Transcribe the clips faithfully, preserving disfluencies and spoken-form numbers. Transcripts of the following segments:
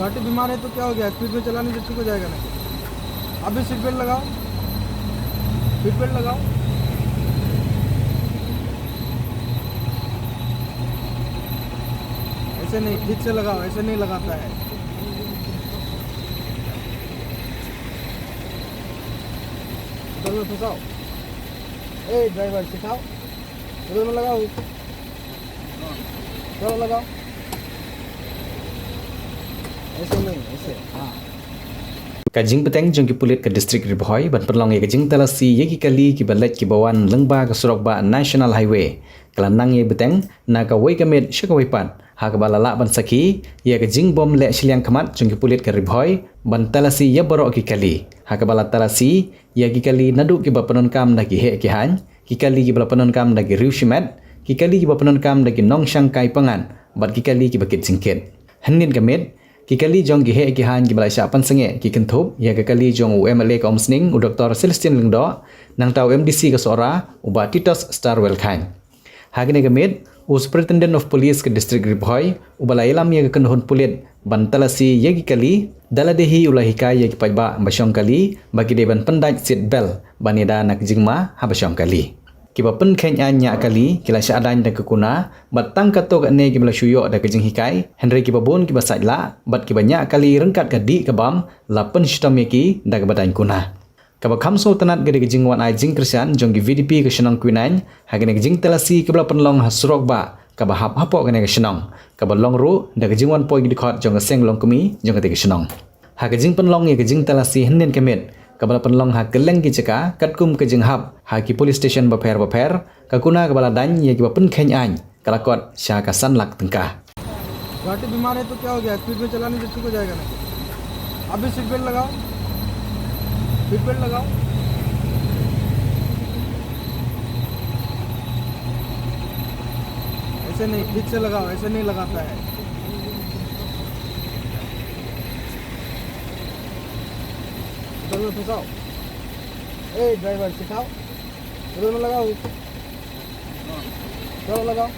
गाड़ी बीमार है तो क्या हो गया, स्पीड में चलाने से ठीक हो जाएगा ना। अभी सीट बेल्ट लगाओ, सीट बेल्ट लगाओ। ऐसे नहीं, ठीक से लगाओ, ऐसे नहीं लगाता है। उधर में फंसाओ। ए ड्राइवर, सिखाओ। उधर में लगाओ। चलो, लगाओ। ऐसे नहीं, ऐसे। हाँ। Ka jingbteng jong ki pulit ka district Ri Bhoi ban pynlong ïa ka jingtalasi ïa ki kali kiba leit kiba wan lyngba ka surok bah National Highway ka la nang ïai bteng na kawei ka miet sha kawei pat, ha kaba la lah ban sakhi ïa ka jingbym leh shiliang khmat jong ki pulit ka Ri Bhoi ban talasi ïa baroh ki kali, ha kaba la talasi ïa ki kali naduh kiba pyndonkam da ki heh ki haiñ, ki kali kiba la pyndonkam da ki riew shimet, ki kali kiba pyndonkam da ki nongshangkai pyngngad bad ki kali kiba kit jingkit. Hynnin ka miet, ki kali jong ki heh ki haiñ kiba la shah pynsangeh ki kynthup ïa ka kali jong u M L A ka Umsning, u Doktor Celestine Lyngdoh, nangta u M D C ka Sohra, u Bah Titus Starwell Chyne. Ha kane ka miet, u Superintendent of Police ka District Ri Bhoi, uba la ïalam ïa ka kynhun pulit ban talasi ïa ki kali, da lade hi u la hikai ïa ki paidbah ba shong kali ba ki dei ban pyndait seat belt ban ïada na ka jingma haba shong kali. Kiba pynkheiñ aiñ ñiah kali ki la shah daiñ da ka kuna, bad tang katto katne kiba la shu ïoh da ka jinghikai, hynrei kiba bun kiba sait lah bad kiba ñiah kali ryngkat ka dih ka bam la pynshitom ïa ki da kaba daiñ kuna. Kaba kham sngewtynnat ka dei ka jingwan ai jingkyrshan jong ki V D P ka shnong Kwinaiñ ha kane ka jingtalasi kaba la pynlong ha surok bah kaba hap hapoh kane ka shnong, kaba long ruh da ka jingwan poi ki dkhot jong ka seng longkmie jong kata ka shnong. Ha ka jingpynlong ïa ka jingtalasi hynnin ka miet kaba la pynlong ha kylleng ki jaka katkum ka jinghap ha ki police station bapher bapher, ka kuna kaba la daiñ ïa kiba pynkheiñ aiñ ka la kot sha ka san lak tyngka. गाड़ी बीमार है तो क्या हो गया, स्पीड में चलाने से ठीक हो जाएगा ना। अभी सीट बेल्ट लगाओ, सीट बेल्ट लगाओ। ऐसे नहीं, ठीक से लगाओ, ऐसे नहीं लगाता है। उधर में फंसाओ। ए ड्राइवर, सिखाओ। उधर में लगाओ। चलो, लगाओ।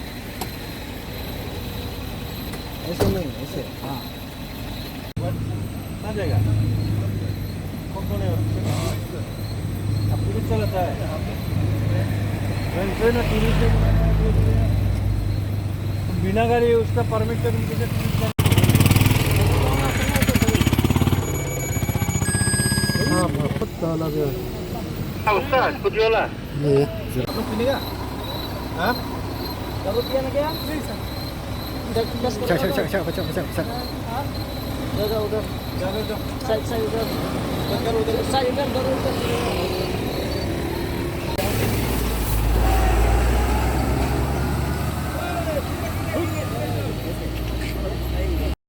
ऐसे नहीं, ऐसे। हाँ। कहाँ जाएगा? कौन कौन है? आप पुलिस चलाता है? ट्रेन, ट्रेन है, टूरिस्ट है। बिना गाड़ी उसका परमिट का भी कैसे टूरिस्ट का? हाँ, बहुत काला गया। हाँ, उसका, स्कूटी वाला। ये। आप लोग पीने का? हाँ? दारू पिया ना क्या? नहीं सर। दस, दस करो। अच्छा, अच्छा, अच्छा। हाँ? जाओ, जाओ, उधर। जाओ, जाओ। साइड, साइड उधर। उधर, उधर। साइड उधर, उधर, उधर।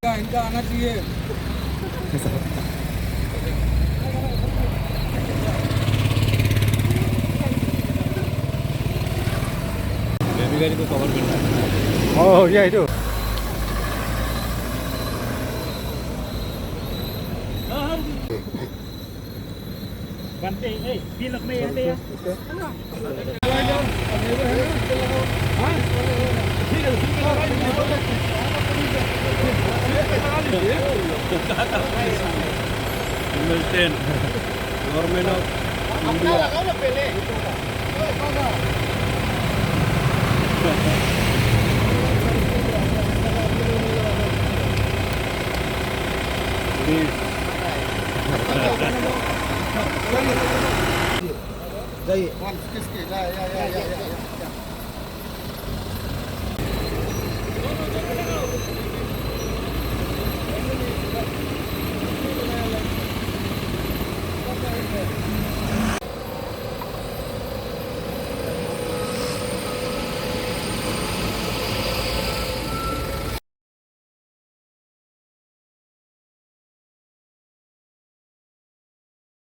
इनका, इनका आना चाहिए। बेबी गाड़ी को कवर करना है। Oh, yeah, I do. Bante, eh, pilak me ya, ya. Government of India. Please. जाइए।